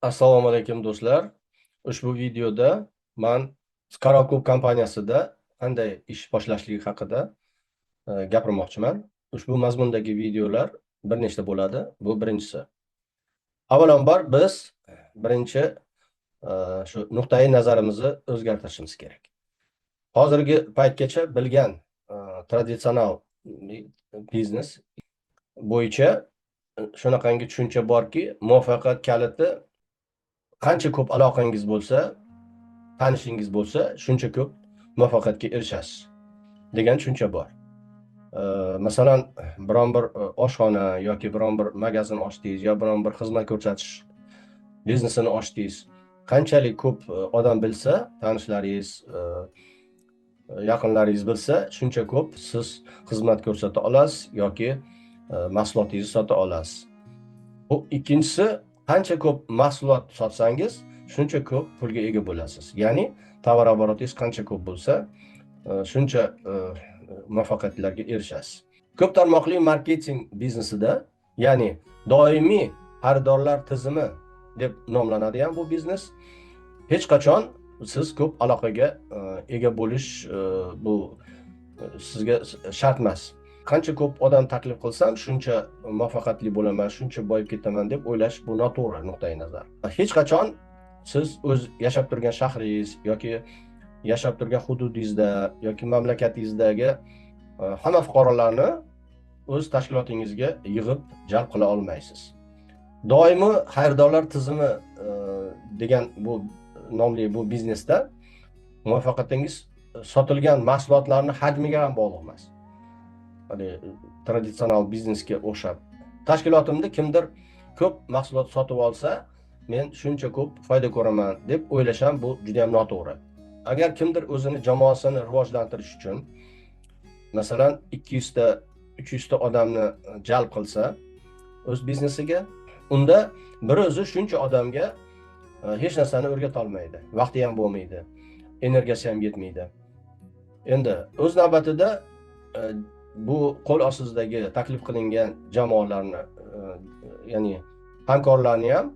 Assalomu alaykum, do'stlar. Ushbu videoda man Karal Club kompaniyasida qanday ish boshlashligi haqida gapirmoqchiman. Ushbu mazmundagi videolar bir nechta bo'ladi. Bu birinchisi. Avvalambor biz birinchi shu nuqtai nazarimizni o'zgartirishimiz kerak. Hozirgi paytgacha bilgan traditsional biznes bo'yicha shunaqangi tushuncha borki, muvaffaqiyat kaliti qancha ko'p aloqangiz bo'lsa, tanishingiz bo'lsa, shuncha ko'p muvaffaqiyatga erishasiz degan tushuncha bor. Masalan, biron bir oshxona yoki biron bir magazin ochdingiz yo biron bir xizmat ko'rsatish biznesini ochdingiz. Qanchalik ko'p odam bilsa, tanishlaringiz, yaqinlaringiz bilsa, shuncha ko'p siz xizmat ko'rsata olasiz yoki mahsulotingizni sota olasiz. Bu ikkinchisi, qancha ko'p mahsulot sotsangiz, shuncha ko'p pulga ega bo'lasiz. Ya'ni tovar оборот ingiz qancha ko'p bo'lsa, shuncha muvaffaqiyatlarga erishasiz. Ko'p tarmoqli marketing biznesida, ya'ni doimiy xaridorlar tizimi deb nomlanadi ham bu biznes, hech qachon siz ko'p aloqaga ega bo'lish bu sizga shart emas. Qancha ko'p odam taklif qilsam, shuncha muvaffaqiyatli bo'laman, shuncha boyib ketaman deb o'ylash bu noto'g'ri nuqtai nazar. Hech qachon siz o'z yashab turgan shahringiz yoki yashab turgan hududingizda yoki mamlakatingizdagi hamma fuqarolarni o'z tashkilotingizga yig'ib jalb qila olmaysiz. Doimiy xaridorlar tizimi degan bu nomli bu biznesda muvaffaqiyatingiz sotilgan mahsulotlarni hajmiga ham bog'liq emas. Hali traditsional biznesga o'xshab tashkilotimda kimdir ko'p mahsulot sotib olsa, men shuncha ko'p foyda ko'raman deb o'ylash ham bu juda ham noto'g'ri. Agar kimdir o'zini jamoasini rivojlantirish uchun masalan 200 ta, 300 ta odamni jalb qilsa o'z biznesiga, unda bir o'zi shuncha odamga hech narsani o'rgata olmaydi. Vaqti ham bo'lmaydi, energiyasi ham yetmaydi. Endi o'z navbatida bu qo'l ostidagi taklif qilingan jamoalarni, ya'ni hamkorlarni ham,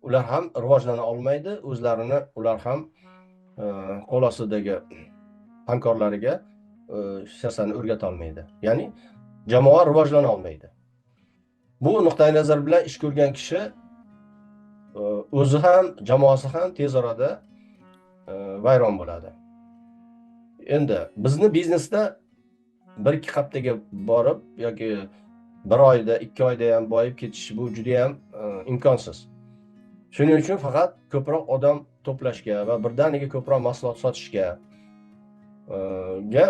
ular ham rivojlana olmaydi, o'zlarini ular ham qo'l ostidagi hamkorlariga hech narsani o'rgata olmaydi. Ya'ni jamoa rivojlana olmaydi. Bu nuqtai nazar bilan ish ko'rgan kishi o'zi ham, jamoasi ham tez orada vayron bo'ladi. Endi bizni biznesda 1-2 haftaga borib yoki bir oyda, 2 oyda ham boyib ketish bu juda ham imkonsiz. Shuning uchun faqat ko'proq odam to'plashga va birdaniga ko'proq mahsulot sotishga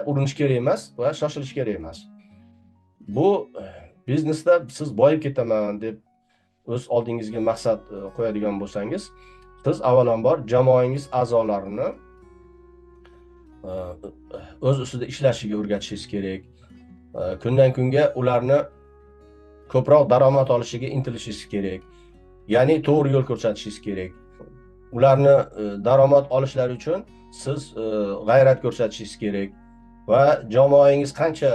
urinish kerak emas va shoshilish kerak emas. Bu biznesda siz boyib ketaman deb o'z oldingizga maqsad qo'yadigan bo'lsangiz, siz avvalambor jamoangiz a'zolarini o'z ustida ishlashiga o'rgatishingiz kerak. Kundan kunga ularni ko'proq daromad olishiga intilishingiz kerak. Ya'ni to'g'ri yo'l ko'rsatishingiz kerak. Ularni daromad olishlari uchun siz g'ayrat ko'rsatishingiz kerak va jamoangiz qancha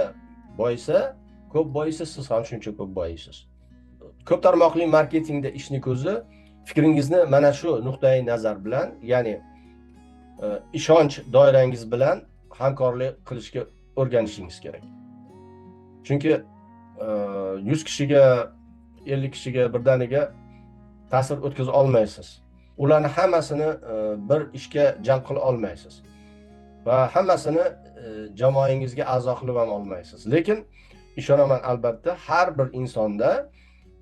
boyisa, ko'p boyisa, siz ham shuncha ko'p boyisiz. Ko'p tarmoqli marketingda ishni ko'zi fikringizni mana shu nuqtai nazar bilan, ya'ni ishonch doirangiz bilan hamkorlik qilishga o'rganishingiz kerak. Chunki 100 kishiga, 50 kishiga birdaniga ta'sir o'tkaza olmaysiz. Ularni hammasini bir ishga jalb qila olmaysiz va hammasini jamoangizga a'zo qilib ham olmaysiz. Lekin ishonaman, albatta har bir insonda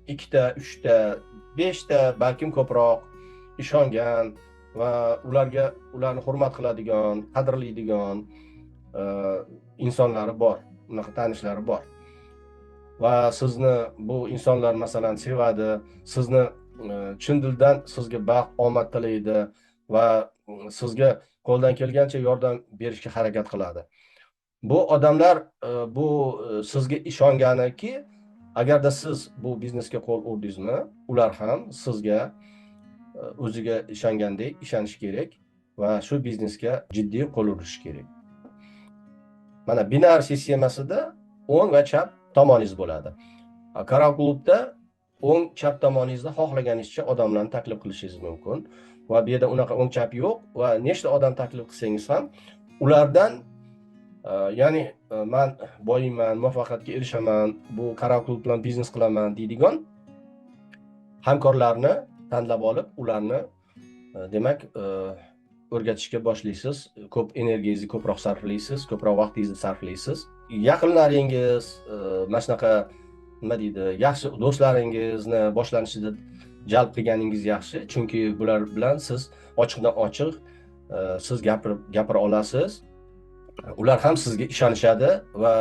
2 ta, 3 ta, 5 ta, balkim ko'proq ishongan va ularga ularni hurmat qiladigan, qadrlaydigan insonlari bor, unaqa tanishlari bor. Va sizni bu insonlar masalan sevadi, sizni chin dildan sizga baxt, omad tilaydi va sizga qo'ldan kelgancha yordam berishga harakat qiladi. Bu odamlar bu sizga ishonganiki, agarda siz bu biznesga qo'l urdingizmi, ular ham sizga o'ziga ishongandek ishonishi kerak va shu biznesga jiddiy qo'l urishi kerak. Mana binar sistemasida o'ng va chap tomoningiz bo'ladi. Karal Klubda O'ng chap tomoningizda xohlaganingizcha odamlarni taklif qilishingiz mumkin va bu yerda unaqa o'ng chap yo'q va nechta odam taklif qilsangiz ham ulardan ya'ni man boyiyman, muvaffaqiyatga erishaman, bu Karakul bilan biznes qilaman deydigan hamkorlarni tanlab olib, ularni demak o'rgatishga boshlaysiz. Ko'p energiyangizni ko'proq sarflaysiz, ko'proq vaqtingizni sarflaysiz. Yaqinlaringiz, mana shunaqa nima deydi, yaxshi do'stlaringizni boshlanishida jalb qilganingiz yaxshi, chunki bular bilan siz ochiqdan ochiq siz gapira olasiz. Ular ham sizga ishonishadi va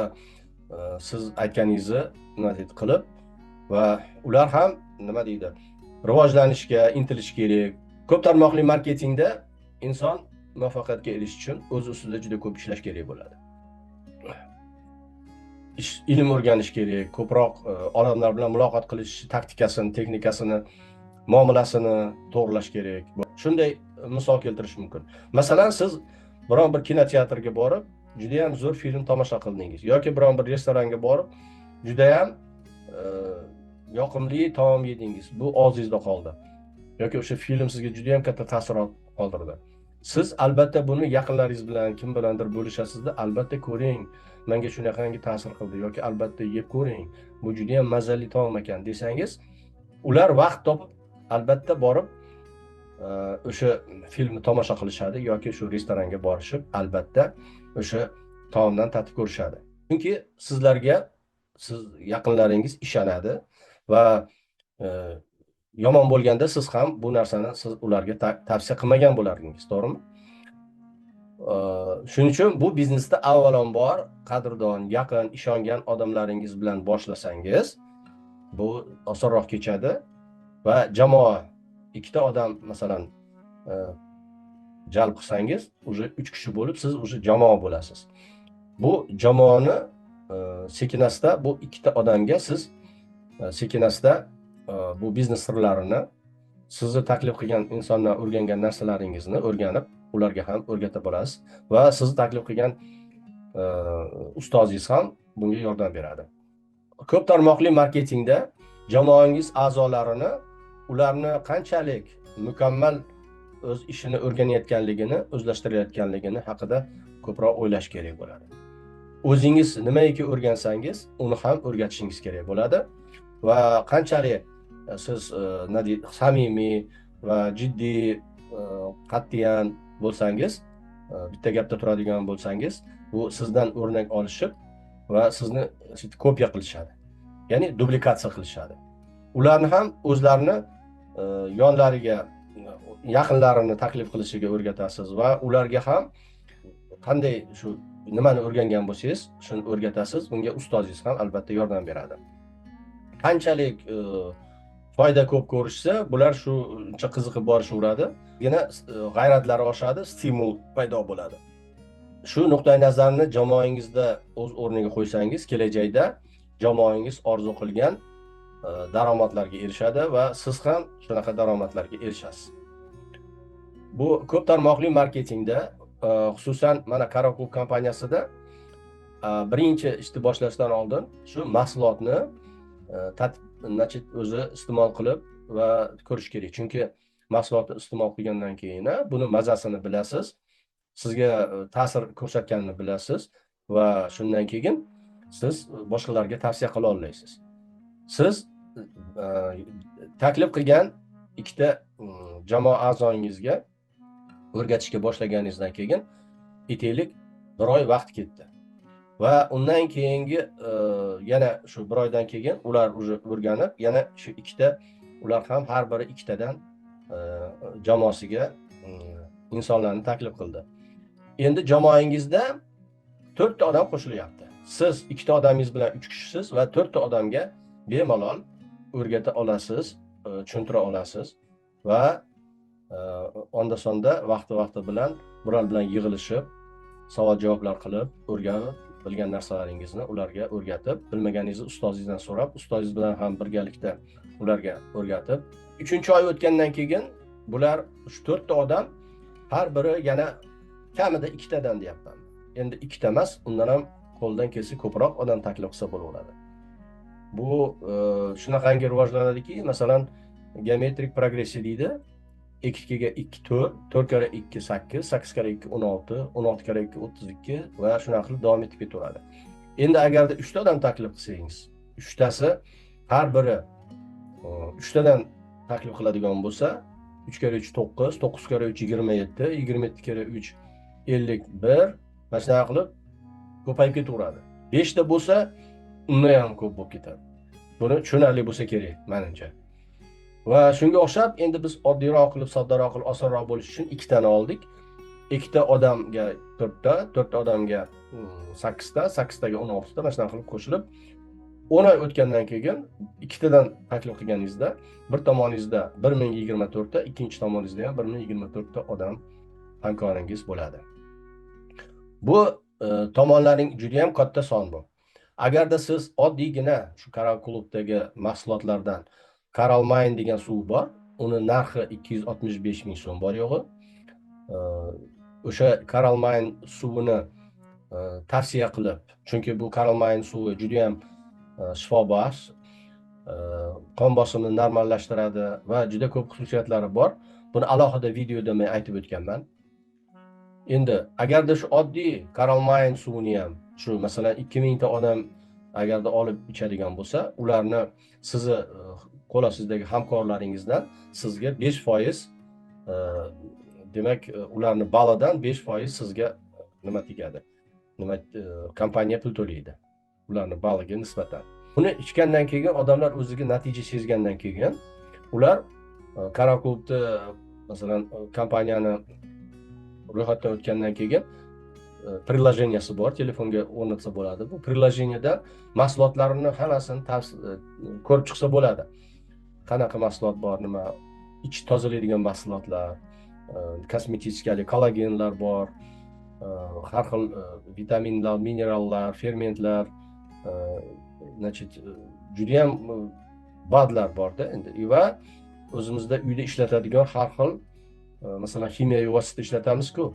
siz aytganingizni nima deydi qilib va ular ham nima deydi rivojlanishga intilish kerak. Ko'p tarmoqli marketingda inson muvaffaqiyatga erishish uchun o'z ustida juda ko'p ishlash kerak bo'ladi. Ilm o'rganish kerak, ko'proq odamlar bilan muloqot qilish taktikasini, texnikasini, muomalasini to'g'rilash kerak. Shunday misol keltirish mumkin. Masalan, siz biron bir kinoteatrga borib, juda ham zo'r film tomosha qildingiz yoki biron bir restoranga borib, juda ham yoqimli taom yedingiz. Bu og'zingizda qoldi. Yoki o'sha film sizga juda ham katta taassurot qoldirdi. Siz albatta buni yaqinlaringiz bilan, kim bilandir bo'lishasizda, albatta ko'ring, menga shunaqangi ta'sir qildi yoki albatta yeb ko'ring, bu juda ham mazali taom ekan desangiz, ular vaqt topib albatta borib o'sha filmni tomosha qilishadi yoki shu restoranga borishib albatta o'sha taomdan tatib ko'rishadi. Chunki sizlarga siz yaqinlaringiz ishonadi va yomon bo'lganda siz ham bu narsani siz ularga tavsiya qilmagan bo'lardingiz, to'g'rimi? Shuning uchun bu biznesda avvalambor qadrdon, yaqin, ishongan odamlaringiz bilan boshlasangiz, bu osonroq kechadi va jamoa ikkita odam masalan jalb qilsangiz, уже 3 kishi bo'lib siz уже jamoa bo'lasiz. Bu jamoani sekin-asta bu ikkita odamga siz sekin-asta bu biznes sirlarini, sizni taklif qilgan insondan o'rgangan narsalaringizni o'rganib, ularga ham o'rgata borasiz va sizni taklif qilgan ustozingiz ham bunga yordam beradi. Ko'p tarmoqli marketingda jamoangiz a'zolarini ularni qanchalik mukammal o'z ishini o'rganayotganligini, o'zlashtirayotganligini haqida ko'proq o'ylash kerak bo'ladi. O'zingiz nimaiki o'rgansangiz, uni ham o'rgatishingiz kerak bo'ladi va qanchalik siz samimiy va jiddiy, qat'iyan bo'lsangiz, bitta gapda turadigan bo'lsangiz, bu sizdan o'rnak olishib va sizni kopiya qilishadi. Ya'ni duplikatsiya qilishadi. Ularni ham o'zlarini yonlariga yaqinlarini taklif qilishiga o'rgatasiz va ularga ham qanday shu nimani o'rgangan bo'lsangiz, shuni o'rgatasiz. Bunga ustozingiz ham albatta yordam beradi. Qanchalik foyda ko'p ko'rishsa, bular shuncha qiziqib borishaveradi. Yana g'ayratlari oshadi, stimul paydo bo'ladi. Shu nuqtai nazarni jamoangizda o'z o'rniga qo'ysangiz, kelajakda jamoangiz orzu qilgan daromadlarga erishadi va siz ham shunaqa daromadlarga erishasiz. Bu ko'p tarmoqli marketingda, xususan mana Karakul kompaniyasida birinchi ishni boshlashdan oldin shu mahsulotni o'zi iste'mol qilib va ko'rish kerak. Chunki mahsulotni iste'mol qilgandan keyin buni mazasini bilasiz, sizga ta'sir ko'rsatganini bilasiz va shundan keyin siz boshqalarga tavsiya qila olasiz. Siz taklif qilgan ikkita jamoa a'zoyingizga o'rgatishga boshlaganingizdan keyin aytaylik bir oy vaqt ketdi va undan keyingi yana shu bir oydan keyin ular уже o'rganib, yana shu ikkita ular ham har biri ikkitadan jamoasiga insonlarni taklif qildi. Endi jamoangizda 4 ta odam qo'shilyapti. Siz ikkita odamingiz bilan 3 kishisiz va 4 ta odamga bemalol o'rgata olasiz, tushuntira olasiz va onda-sonda vaqti-vaqti bilan bular bilan yig'ilishib, savol-javoblar qilib, o'rganib, bilgan narsalaringizni ularga o'rgatib, bilmaganingizni ustozingizdan so'rab, ustozingiz bilan ham birgalikda ularga o'rgatib, 3-oy o'tgandan keyin bular 3-4 ta odam har biri yana kamida ikkitadan deyapman. Endi ikkita emas, undan ham qo'ldan kelsa ko'proq odam taklif qilsa bo'laveradi. Bu shunaqangi rivojlanadiki, masalan, geometrik progressiya deydi. 2 ga 2 4, 4 karra 2 8, 8 karra 2 16, 16 karra 2 32 va shunaqa qilib davom etib ketaveradi. Endi agarda 3 ta odam taklif qilsangiz, uchtasi har biri uchtadan taklif qiladigan bo'lsa, 3 karra 3 9, 9 karra 3 27, 27 karra 3 51, mana shunaqa qilib ko'payib ketaveradi. 5 ta bo'lsa, undan ham ko'p bo'lib ketadi. Buni tushunarli bo'lsa kerak, menimcha. Va shunga o'xshab endi biz oddiyroq qilib, soddaroq qilib, osonroq bo'lishi uchun ikkitani oldik. Ikkita odamga to'rtta, to'rtta odamga sakkizta, sakkiztaga 16 ta, mana shunaqa qilib qo'shilib 10 oy o'tgandan keyin ikkitadan taklif qilganingizda bir tomoningizda 1024 ta, ikkinchi tomoningizda ham 1024 ta odam hamkoringiz bo'ladi. Bu tomonlaring juda ham katta son bu. Agarda siz oddiygina shu Coral Clubdagi mahsulotlardan Coral Mine degan suv bor, uni narxi 265 ming so'm bor yo'g'i. O'sha Coral Mine suvini tavsiya qilib, chunki bu Coral Mine suvi juda ham shifobaxsh, qon bosimini normallashtiradi va juda ko'p xususiyatlari bor. Buni alohida videoda men aytib o'tganman. Endi agarda shu oddiy Coral Mine suvini ham shu masalan 2000 ta odam agarda olib ichadigan bo'lsa, ularni sizni qo'l ostizdagi hamkorlaringizdan sizga 5%, demak, ularni balidan 5% sizga nima tegadi, nima, kompaniya pul to'laydi ularni baliga nisbatan. Buni ichgandan keyin odamlar o'ziga natija sezgandan keyin ular Coral Clubni, masalan, kompaniyani ro'yxatdan o'tgandan keyin приложения si bor, telefonga o'rnatsa bo'ladi. Bu приложение da mahsulotlarini hammasini ko'rib chiqsa bo'ladi, qanaqa mahsulot bor, nima, ich tozalaydigan mahsulotlar, kosmetический kollagenlar bor, har xil vitaminlar, minerallar, fermentlar, значит, judayam БАД lar borda endi. Va o'zimizda uyda ishlatadigan har xil, masalan, ximiyaviy vosita ishlatamizku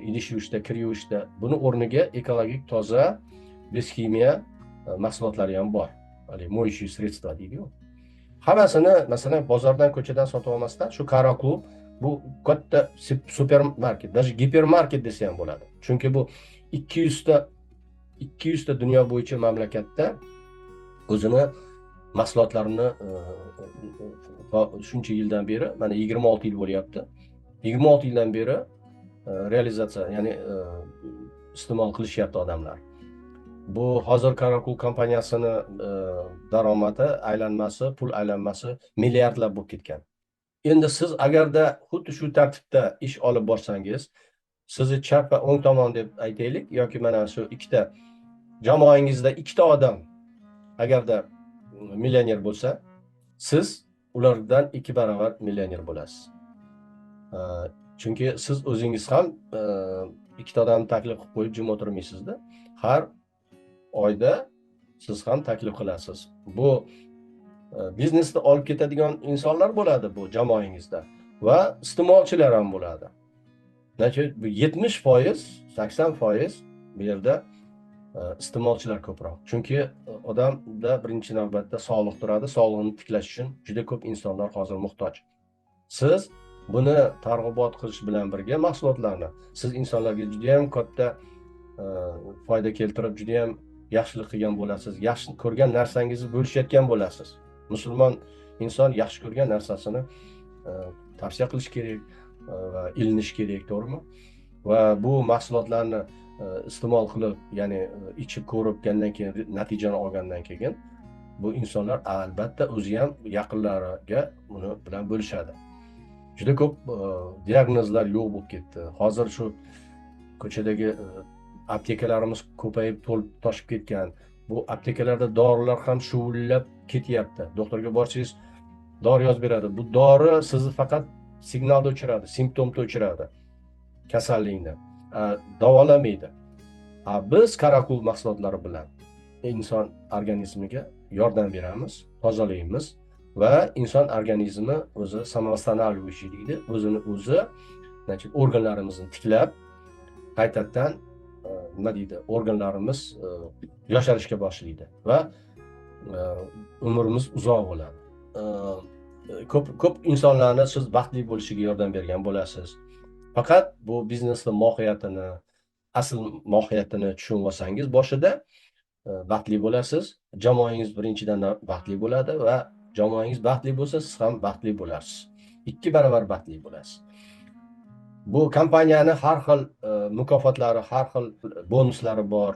idish yuvishda, kir yuvishda, buni o'rniga ekologik toza, без ximiya mahsulotlari ham bor, haligi моющие средства deydiyu. Hammasini, masalan, bozordan, ko'chadan sotib olmasdan, shu Coral Club bu katta supermarket, даже gipermarket desa ham bo'ladi, chunki bu 200 ta dunyo bo'yicha mamlakatda o'zini mahsulotlarini shuncha yildan beri, mana 26 yil bo'lyapti, 26 yildan beri realizatsiya, ya'ni iste'mol qilishyapti odamlar. Bu hozir Coral Club kompaniyasini daromadi, aylanmasi, pul aylanmasi milliardlab bo'lib ketgan. Endi siz agarda xuddi shu tartibda ish olib borsangiz, sizni chap va o'ng tomon deb aytaylik yoki mana shu ikkita jamoangizda ikkita odam agarda millioner bo'lsa, siz ulardan 2 barobar millioner bo'lasiz. Chunki siz o'zingiz ham ikkita odamni taklif qilib qo'yib jim o'tirmaysizda, har oyda siz ham taklif qilasiz. Bu biznesni olib ketadigan insonlar bo'ladi bu jamoangizda va iste'molchilar ham bo'ladi. Значит, bu 70%, 80% bu yerda iste'molchilar ko'proq, chunki odamda birinchi navbatda sog'liq turadi. Sog'lig'ini tiklash uchun juda ko'p insonlar hozir muhtoj. Siz buni targ'ibot qilish bilan birga mahsulotlarni siz insonlarga judayam katta foyda keltirib, judayam yaxshilik qilgan bo'lasiz, yaxshi ko'rgan narsangizni bo'lishayotgan bo'lasiz. Musulmon inson yaxshi ko'rgan narsasini tavsiya qilish kerak va ilinish kerak, to'g'rimi? Va bu mahsulotlarni iste'mol qilib, ya'ni ichib ko'ribgandan keyin, natijani olgandan keyin bu insonlar albatta o'zi ham yaqinlariga uni bilan bo'lishadi. Juda ko'p diagnozlar yo'q bo'lib ketdi. Hozir shu ko'chadagi aptekalarimiz ko'payib, to'lib toshib ketgan. Bu aptekalarda dorilar ham shuvillab ketyapti. Doktorga borsangiz, dori yozib beradi. Bu dori sizni faqat signalda o'chiradi, simptomda o'chiradi kasallikni, davolamaydi. Biz Coral Club mahsulotlari bilan inson organizmiga yordam beramiz, tozalaymiz va inson organizmi o'zi самовосстанавливающий deydi, o'zini o'zi, значит, organlarimizni tiklab, qaytadan, nima deydi, organlarimiz yosharishga boshlaydi va Umrimiz uzoq bo'ladi. Ko'p ko'p insonlarni siz baxtli bo'lishiga yordam bergan bo'lasiz. Faqat bu biznesni mohiyatini, asl mohiyatini tushunib olsangiz boshida baxtli bo'lasiz. Jamoangiz birinchidan baxtli bo'ladi va jamoangiz baxtli bo'lsa, siz ham baxtli bo'lasiz. 2 barobar baxtli bo'lasiz. Bu kompaniyani har xil mukofotlari, har xil bonuslari bor.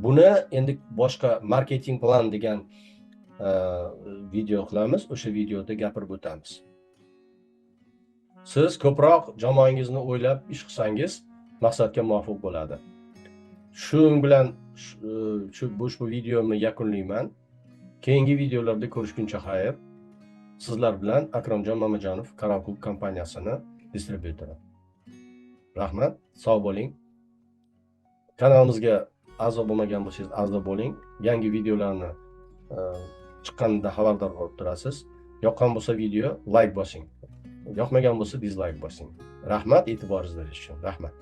Buni endi boshqa marketing plan degan video qilamiz. O'sha videoda gapirib o'tamiz. Siz ko'proq jamoangizni o'ylab ish qilsangiz, maqsadga muvofiq bo'ladi. Shuning bilan shu videomni yakunlayman. Keyingi videolarda ko'rishguncha xayr. Sizlar bilan Akromjon Mamajonov, Coral Club kompaniyasini distribyutori. Rahmat, sog' bo'ling. Kanalimizga a'zo bo'lmagan bo'lsangiz, a'zo bo'ling. Yangi videolarni chiqqanida xabardor bo'lib turasiz. Yoqqan bo'lsa video, like bosing. Yoqmagan bo'lsa, dislike bosing. Rahmat e'tiboringiz uchun. Rahmat.